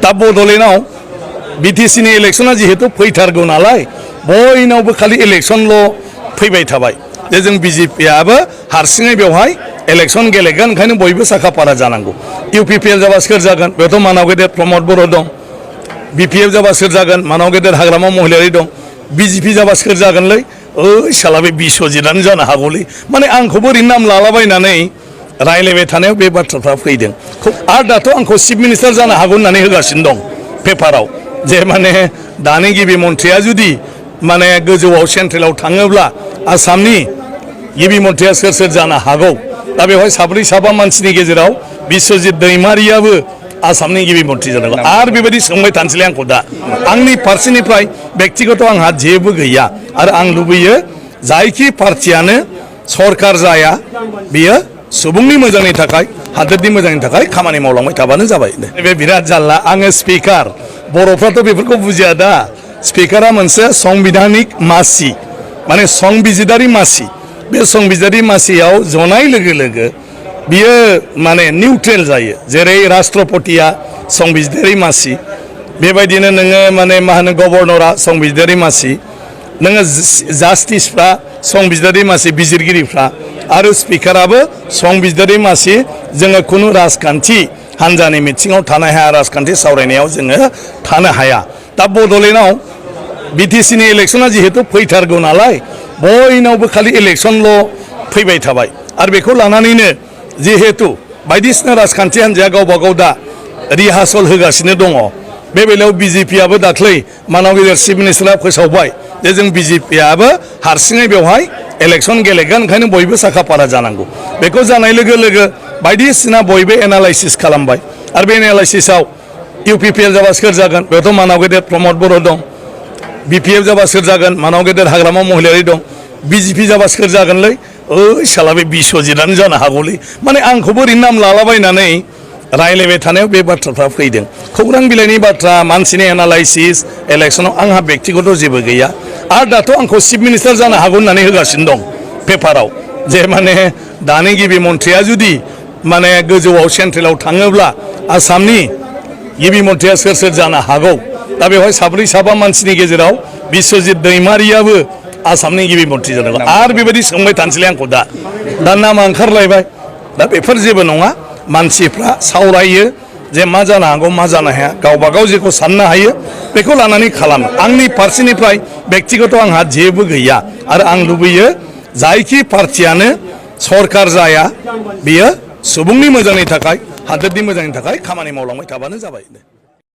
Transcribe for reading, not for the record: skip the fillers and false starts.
दा बड'लेण्डआव बिटिसिनि इलेक्शना जिहेतु फैथारगौ नालाय बयनावबो खालि इलेक्शनल' फैबाय थाबाय जे जों बिजेपियाबो हारसिङै बेवहाय इलेक्शन गेलेगोन ओंखायनो बयबो साखाफारा जानांगौ इउपिपिएल जाबा सोर जागोन बेयावथ' मानाव गेदेर प्रमद बर' दं बिपिएफ जाबा सोर जागोन मानाव गेदेर हाग्रामा महिलारि दं बिजेपि जाबा सोर जागोनलै ओइ साला बे बिस्वजितआनो जानो हागौलै माने आंखौबो ओरैनो नाम लालाबायनानै रायलायबाय थानायाव बे बाथ्राफ्रा फैदों आरो दाथ' आंखौ चिफ मिनिस्टार जानो हागौ होननानै होगासिनो दं पेपाराव जे माने दानि गिबि मन्थ्रिया जुदि माने गोजौआव सेन्ट्रेलाव थाङोब्ला आसामनि गिबि मन्थ्रिया सोर सोर जानो हागौ दा बेवहाय साब्रै साबा मानसिनि गेजेराव बिस्वजित दैमारियाबो आसामनि गिबि मन्थ्रि जानांगौ आरो बेबायदि सोंबाय थानोसैलाय आंखौ दा आंनि फारसेनिफ्राय बेक्तिगत आंहा जेबो गैया आरो आं लुबैयो जायखि पार्टियानो सरकार जाया बियो सुबुंनि मोजांनि थाखाय हादोरनि मोजांनि थाखाय खामानि मावलांबाय थाबानो जाबाय बे बिराद जारला आङो स्पिकार बर'फ्राथ' बेफोरखौ बुजिया दा स्पिकारा मोनसे संबिधानिक मासि माने संबिजिदारि मासि बे संबिजिदारि मासियाव जनाय लोगो लोगो बियो माने निउट्रेल जायो जेरै राष्ट्रपतिया संबिजिदारि मासि बेबायदिनो नोङो माने मा होनो गभर्नरा संबिजिदारि मासि नोङो जास्टिसफ्रा संबिजिदारि मासि बिजिरगिरिफ्रा आरो स्पिकाराबो संबिजिदारि मासि जोङो खुनु राजखान्थि हान्जानि मिथिङाव थानो हाया राजखान्थि सावरायनायाव जोङो थानो हाया दा बड'लेण्डआव बिटिसिनि इलेक्शना जिहेतु फैथारगौ नालाय बयनावबो खालि इलेक्शनल' फैबाय थाबाय आरो बेखौ लानानैनो जिहेतु बायदिसिना राजखान्थि हान्जाया गावबा गाव दा रिहार्सल होगासिनो दङ बे बेलायाव बिजेपियाबो दाख्लै मानाव गेदेर चिफ मिनिस्टारा फोसावबाय जे जों बिजेपियाबो हारसिङै बेवहाय इलेक्शन गेलेगोन ओंखायनो बयबो साखाफारा जानांगौ बेखौ जानाय लोगो लोगो बायदिसिना बयबो एनालाइसिस खालामबाय आरो बे एनालाइसिसआव इउपिपिएल जाबा सोर जागोन बेयावथ' मानाव गेदेर प्रमद बर' दं बिपिएफ जाबा सोर जागोन मानाव गेदेर हाग्रामा महिलारि दं बिजेपि जाबा सोर जागोनलै ओइ साला बे बिस्वजितआनो जानो हागौलै माने आंखौबो ओरैनो नाम लालाबायनानै रायलायबाय थानायाव बे बाथ्राफ्रा फैदों खौरां बिलाइनि बाथ्रा मानसिनि एनालाइसिस इलेक्शनाव आंहा बेक्तिगत जेबो गैया आरो दाथ' आंखौ चिफ मिनिस्टार जानो हागौ होननानै होगासिनो दं पेपाराव जे माने दानि गिबि मन्थ्रिया जुदि माने गोजौआव सेन्ट्रेलाव थाङोब्ला आसामनि गिबि मन्थ्रिया सोर सोर जानो हागौ दा बेवहाय साब्रै साबा मानसिनि गेजेराव बिस्वजित दैमारियाबो आसामनि गिबि मन्थ्रि जानांगौ आरो बेबायदि सोंबाय थानोसैलाय आंखौ दा नामा ओंखारलायबाय दा बेफोर जेबो नङा मानसिफ्रा सावरायो जे मा जानो हागौ मा जानो हाया गावबा गाव जेखौ साननो हायो बेखौ लानानै खालामो आंनि फारसेनिफ्राय बेक्तिगत आंहा जेबो गैया आरो आं लुबैयो जायखि पार्टियानो सरकार जाया बियो सुबुंनि मोजांनि थाखाय हादोरनि मोजांनि थाखाय खामानि मावलांबाय थाबानो जाबाय